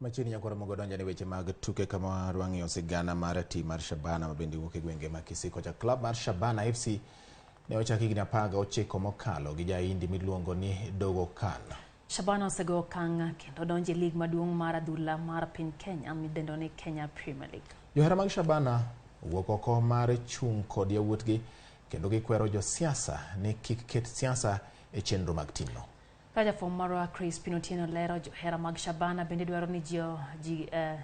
Machiegni nyakwara mogo donjo ne weche mag tuke kama wang'iyo sigana mar tim mar Shabana mabende wuok e gwenge ma Kisii kocha. Club mar Shabana FC ne ochaki higni 19 mokalo gi ja-Hindi miluongo ni Dogo Khan. Shabana osego okang' kendo donjo e lig maduong' mar adhula mar piny Kenya midendo ni Kenya Premier League. Johera mag Shabana owuok oko mar chung' kod yawuotgi kendo gikwero josiasa ni kik ket siasa e chenro mag timno. Ka jafwambo marwa Crispin Otieno lero, johera mag Shabana bende dwaro ni ji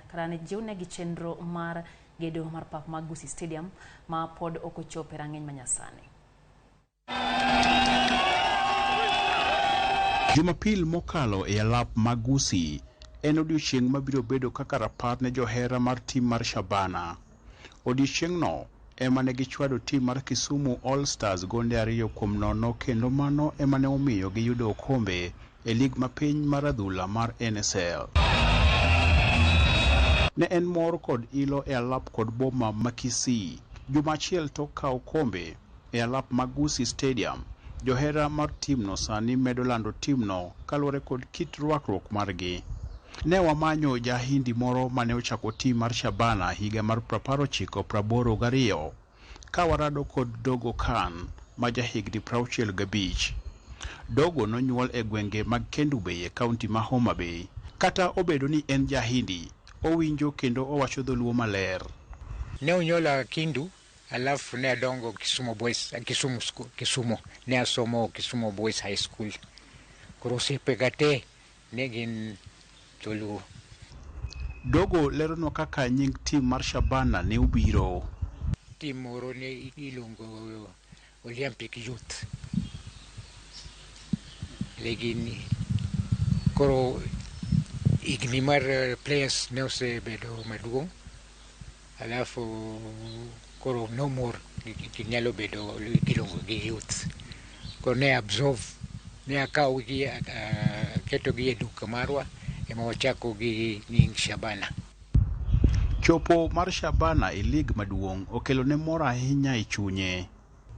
kata ni jiwnegi chenro mar gedo mar pap mag Gusii Stadium ma pod ok ochopo e rang'iny manyasani. Jumapil mokalo e alap mag Gusii en odiochieng' mabiro bedo kaka rapar ne johera mar tim mar Shabana. Odiochieng'no ema ne gichwado tim mar Kisumu All Stars gonde 2-0 kendo mano ema ne omiyo giyudo okombe e lig mapiny mar adhula mar NSL. Ne en mor kod ilo e alap kod boma ma Kisii. Juma achiel tok kawo okombe e alap mag Gusii Stadium, johera mar timno sani medo lando timno kaluwore kod kit rwakruok margi. Ne wamanyo ja-Hindi moro mane ochako tim mar Shabana higa mar 1982 ka warado kod Dogo Khan ma jahigni 65. Dogo nonyuol e gwenge mag Kendu Bay e kaunti ma Homa Bay. Kata obedo ni en ja-Hindi, owinjo kendo owacho dholuo maler. Ne onyuola Kindu, alafu ne adongo Kisumu Boys, Kisumu School, Kisumu. Ne asomo Kisumu Boys High School. Koro osiepe te ne gin joluo. Dogo leronwa kaka nying tim mar Shabana ne obiro. Tim moro ne iluongo Olympic Youth. Ne gin koro higni mar players ne osebedo maduong', alafu koro no more ginyalo bedo iluongo gi youth. Koro ne absorb, ne akawo gi aketo gi e duka marwa ema wachako gi nying Shabana. Chopo mar Shabana e lig maduong' okelo ne mor ahinya e chunye.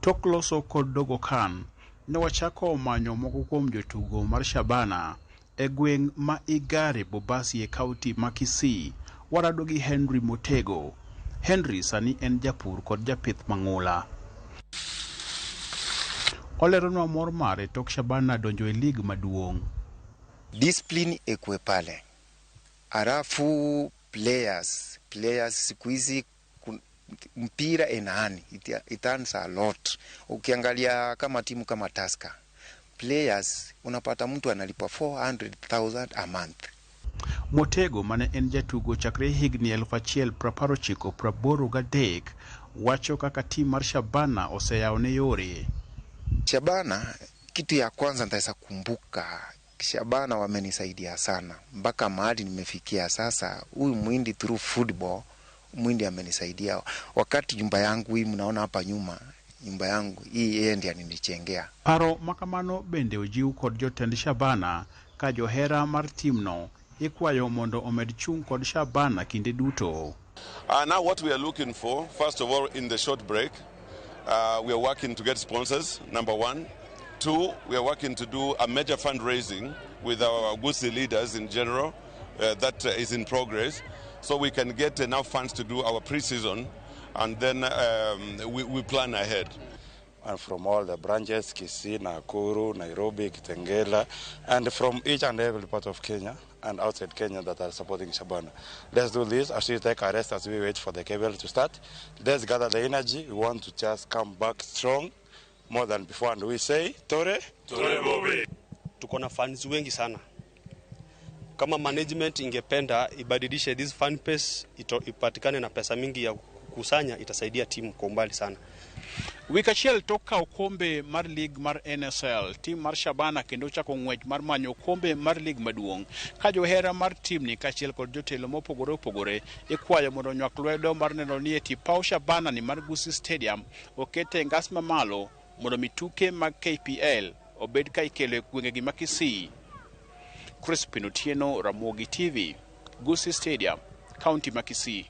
Tok loso kod Dogo Khan, ne wachako manyo moko kuom jotugo mar Shabana e gweng' ma Igare Bobasi e kaunti ma Kisii. Warado gi Henry Motego. Henry sani en japur kod japith mang'ula. Oleronwa mor mare tok Shabana donjo e lig maduong'. Discipline ikuwe pale, alafu players siku hizi mpira inaani it earns a lot. Ukiangalia kama timu kama Tusker, players unapata mtu analipwa 400,000 a month. Motego mane en jatugo chakre higni 1983 wacho kaka tim mar Shabana oseyawone yore. Shabana, kitu ya kwanza nitaweza kumbuka, Shabana wamenisaidia sana mpaka mahali nimefikia sasa. Huyu Muhindi through football, Muhindi amenisaidia. Wakati nyumba yangu hii mnaona hapa nyuma, nyumba yangu hii yeye ndiye alinichengea. Paro makamano bende ojiw kod jotend Shabana ka johera mar timno ikwayo mondo omed chung' kod Shabana kinde duto. Now what we are looking for, first of all, in the short break, we are working to get sponsors, number one. Two, we are working to do a major fundraising with our Gusii leaders in general, that is in progress, so we can get enough funds to do our pre-season, and then we plan ahead. And from all the branches, Kisii, Nakuru, Nairobi, Kitengela, and from each and every part of Kenya and outside Kenya that are supporting Shabana. Let's do this as we take a rest, as we wait for the cable to start. Let's gather the energy. We want to just come back strong, more than before, and we say, Tore, Tore Bobby. Tuko na fans wengi sana. Kama management ingependa ibadilishe this fan base, ipatikane na pesa mingi ya kukusanya, itasaidia timu kwa umbali sana. Wik achiel tok kawo okombe mar lig mar NSL, tim mar Shabana kendo chako ng'wech mar manyo okombe mar lig maduong'. Ka johera mar timni kaachiel kod jotelo mopogore opogore ikwayo mondo onywak lwedo mar neno ni eti paw Shabana ni mar Gusii Stadium okete e ngas mamalo mondo mi tuke mag KPL obed ka ikelo e gwengegi ma Kisii. Crispin Otieno, Ramogi TV, Gusii Stadium, County ma Kisii.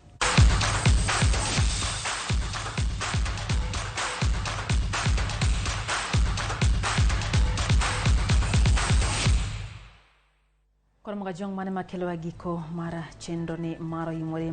Koro Mogajong mane makelowa giko mar chenro ni mar Oimore.